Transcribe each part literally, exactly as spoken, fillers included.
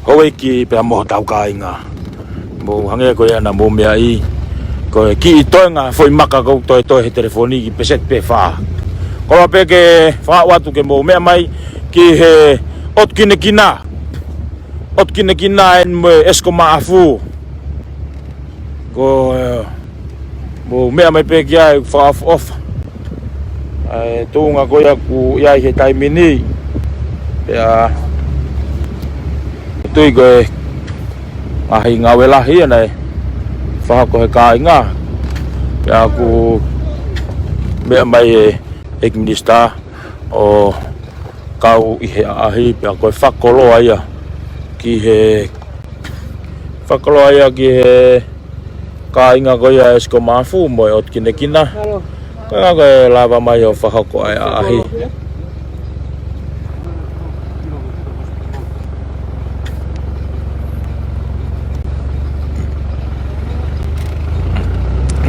Houʻeiki pea mo hotau kāinga. Mou hangē ko ia naʻa mou meaʻi, ko e kiʻi toenga foʻi maka ʻoku ou toetoe he telefoni ki peseti pē fā. Koloa pē ke fakaʻau atu ke mou meʻa mai ki he ʻOtu Kinekina. ʻOtu Kinekina eni mo e ʻEsi ko Maʻafu. Ko, eh, mou meʻa mai pē ki ai, fakaʻofoʻofa. ʻA e tuʻunga ko ia ʻoku ʻi ai he taimi ni. Pea tui ko e ngaahi ngāue lahi ia naʻe fakahoko he kāinga. Pea ʻoku meʻa mai e ʻEiki Minisitā ʻo kau ʻi he ʻaʻahi, pea ko e fakakoloa ia ki he, fakakoloa ia ki he kāinga ko ia ʻEsi ko Maʻafu mo e ʻOtu Kinekina. Ko ia ko e lava mai ʻo fakahoko ʻa e ʻaʻahi.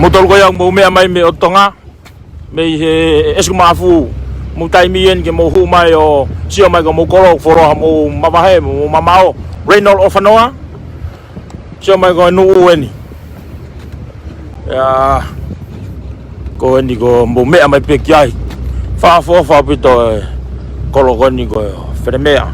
Mou tolu ko ia mou meʻa mai mei ʻOtu Tonga, mei he ʻEsi ko Maʻafu, mou taimi eni ke mou hū mai ʻo sio mai ko mou kolo, fuoloa mou mavahe, mou mamaʻo. Reynold ʻOfanoa, sio mai ko e nuʻu eni. Ia, ko eni ko mou meʻa mai pē ki ai. Fakaʻofoʻofa ʻaupito e kolo ko eni ko e Felemea.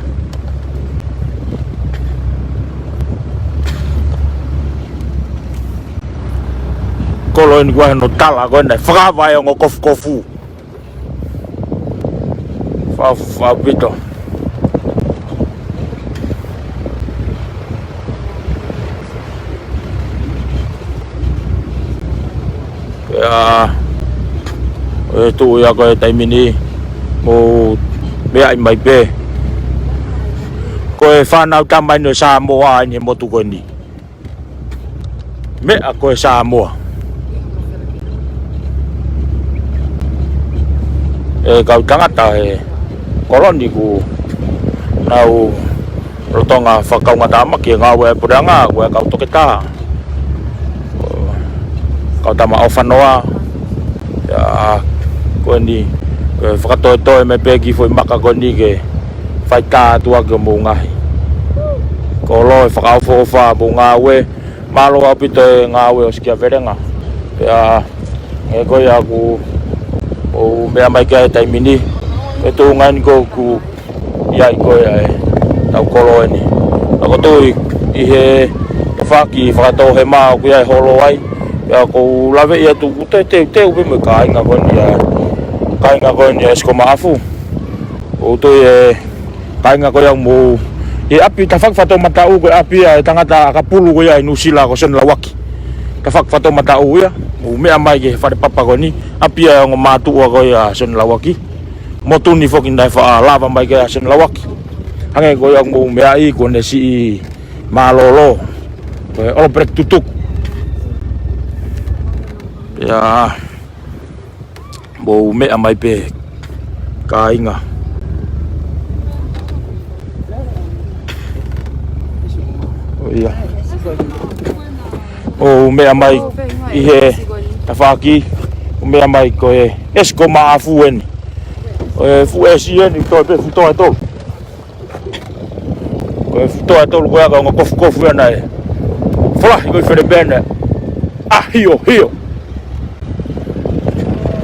Kolo eni ko e hano tala ko eni, fakaava e ongo kofukofu. Fakaʻofoʻofa ʻaupito. Ia, ʻe tuʻu ia ko e taimi ni, mou meaʻi mai pē. Ko e fānau tama eni ʻo Samoa eni he motu ko eni. Meʻa ko e Samoa. ʻE kau tangata he kolo ni ʻoku nau lolotonga fakakaungātāmaki e ngāue ʻa e puleʻanga, ko e kau toketā, kau tama ʻofanoa. Ia, ko eni, ko e fakatoetoe mai pē ki he foʻi maka ko eni ke fai tā atu ʻaki homou ngaahi kolo, ʻe fakaʻofoʻofa homou ngāue. Mālō ʻaupito e ngāue ʻo Sikiavelenga. Pea, ʻe ko ia ʻoku ou meʻa mai ki ai he taimi ni. Ko e tuʻunga eni ʻoku ʻi ai ko ia ʻetau kolo eni. Ka ʻoku ou tui ʻi he tafaʻaki fakatōhema ʻoku ʻi ai holo ai, pea ʻoku ou laveʻi atu ʻoku toe teuteu pē mo e kāinga ko eni ʻa, kāinga ko eni ʻa ʻEsi ko Maʻafu. ʻOku ou tui e kāinga ko ia mou, ʻi he ʻapi tafaʻaki fakatoʻomataʻu, ko e ʻapi ia ʻa e tangata ʻakapulu ko ia ʻi Nuʻusila ko Sione Lauaki. Tafaʻaki fakatoʻomataʻu ia, mou meʻa mai ki he fale papa ko eni, ʻapi ia ʻa e ongo mātuʻa ko ia ʻa Sione Lauaki. Motu ni foki naʻe faʻa lava mai ki ai ʻa Sione Lauaki. Hangē ko ia mou meaʻi kuo ne siʻi mālōlō. Ko e ʻolopeleti tutuku. Ia. Mou meʻa mai pē kāinga. ʻO ia. Mou meʻa mai ʻi he tafaʻaki, mou meʻa mai ko e ʻEsi ko Maʻafu eni. Ko e fuʻu ʻesi eni, toe pē fuʻu toa ʻe tolu. Ko e fuʻu toa ʻe tolu ko ia ko e ongo kofukofu ia naʻe falahi ko ē ʻi Felemea. ʻAhiohio.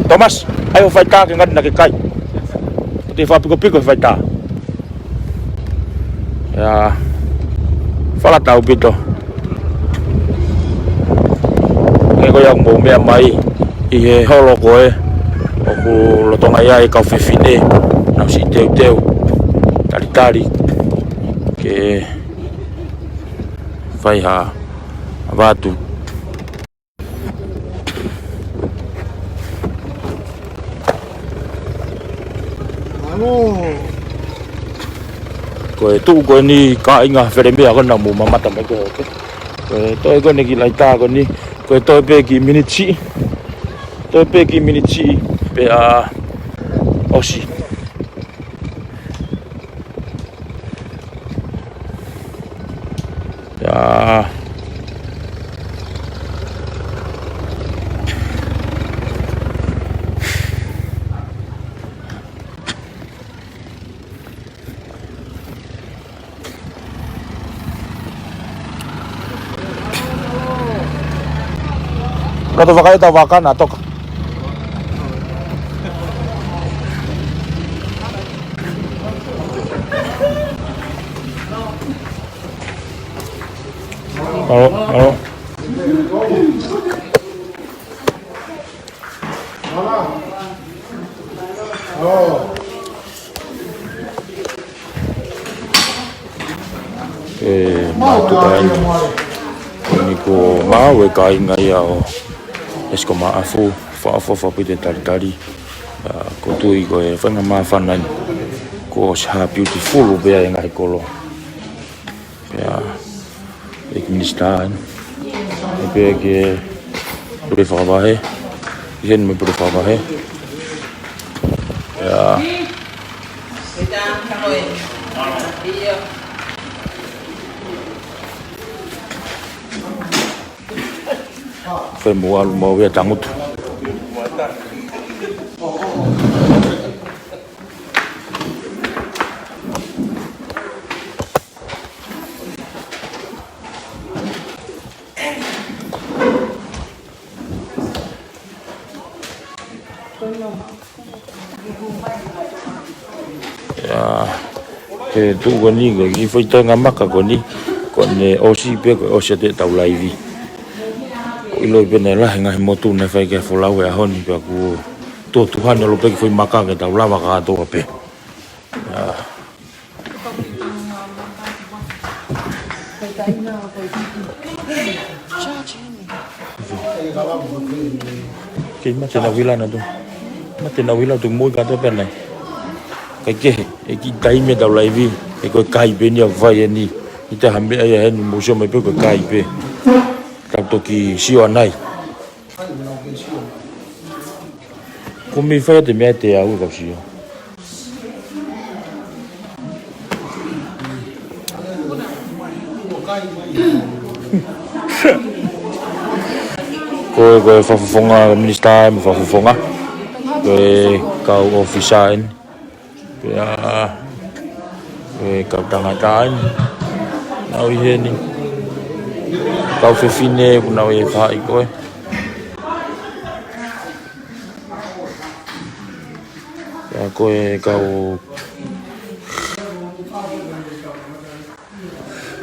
Thomas, ʻai hoʻo faitā ke ngati naʻa ke kai. Ko e faʻa pikopiko he faitā. Ia, fakalata ʻaupito. Hangē ko ia ʻoku mou meʻa mai ʻi he holo ko ē ʻoku lolotonga ʻi ai e kau fefine, nau siʻi teuteu, talitali ke fai ha avatu. Ko e tuʻu ko eni kāinga Felemea ko ena mou mamata mai ko ē. Ko e toe ko eni kiʻi laitā ko eni, ko e toe pē kiʻi miniti siʻi. Toe pē kiʻi miniti siʻi, pea ʻosi. Ia. Kato vakai ʻetau vaka na toka. Alo, alo. ʻE, mātuʻa eni. Ko eni ko e ngāue kāinga ia ʻo ʻEsi ko Maʻafu, faʻa, faʻa, faʻa pite talitali. ʻA, ʻoku ou tui ko e faʻahinga māfana eni. Kuo ʻosi hā beautiful pea ʻi he ngaahi kolo. Pea, ʻEiki Minisitā eni. ʻE pea ke pule fakavahe. ʻI heni mo e pule fakavahe. Pea. Fai mo ʻalu mo ia tangutu. ʻIa, he tuʻu ko eni, ko e kiʻi faitoʻo e ngaahi maka ko eni, ko ʻene ʻosi pē, ko e ʻosi atu ʻetau laivi. ʻOku ʻilo pē naʻe lahi e ngaahi motu naʻe fai ki ai e folau he ʻaho ni pea kuo tuʻu tuʻu hano lo pē ki he foʻi maka ke tau lava kātoa pē. ʻIa. Kei mate na vila na tu. Mate na vila tu mo i kato pē nai. Kaikehe, ʻe kiʻi taimi ʻetau laivi, ʻe ko e kai pē eni ʻoku fai eni. ʻI he taha meʻa ia heni mo sio mai pē ko e kai pē. Tau toki sio anai. Ko e meʻa fai ʻa e meʻa te au ka sio. Ko e, ko e fakafofonga minisitā mo e fakafofonga. Ko e kau ʻōfisa eni. Pea, ko e kau tangata eni. Nau ʻi heni. Kau fefine, ʻoku nau ʻi he faʻahi ko ē. Pea ko e kau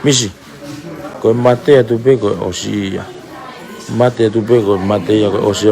misi. Ko e mate atu pē ko e ʻosi ia. Mate atu pē ko e mate ia ko e ʻosi ia.